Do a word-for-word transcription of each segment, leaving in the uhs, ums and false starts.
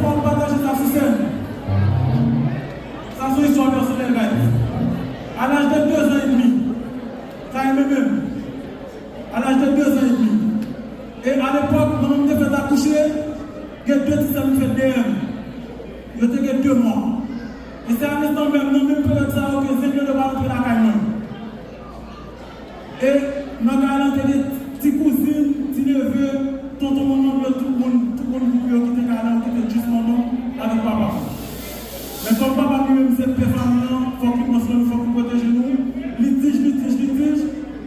Fò m pataje sa sou sèn. Sa se yon istwa pèsonèl, guys. A laj de de zan edmi, sa e menm menm. A laj de de zan edmi. E alepòk, manman m te fèk akouche, gen de ti sè m fèt dèyè m. Yo te gen de mwa. E se a letan menm, nan menm peryòd sa yo, ke zenglendo pral antre lakay mwen. E nan kay lan te gen ti kouzin, ti neve, tonton manman m yo, tout moun, tout moun yo ki te kay lan, ki te jis manman m avèk papa m. Men kòm papa m li menm se pè fanmi an, fòk li pran swen nou, fòk li pwoteje nou, litij, litij, litij,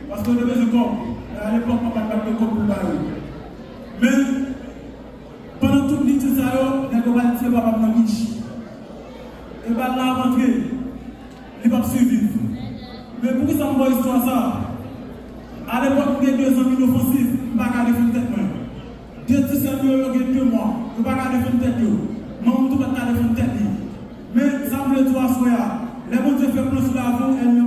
paske yo te bezwen kòb. E alepòk, papa m pa t gen kòb pou l ba yo. Men, pandan tout litij sa yo, nèg yo pral tiye papa m nan bouch. E bal la ap antre. Li p ap siviv. Men poukisa m ba w istwa sa a? Alepòk, m gen de zanmi inofansif, m pa ka defann tèt mwen. De ti sè m yo, yo gen de mwa, yo pa ka defann tèt yo. Manman m tou pa t ka defann tèt li. Men, sa m vle di w aswè a, lè Bondye fè plan sou lavi w, ènmi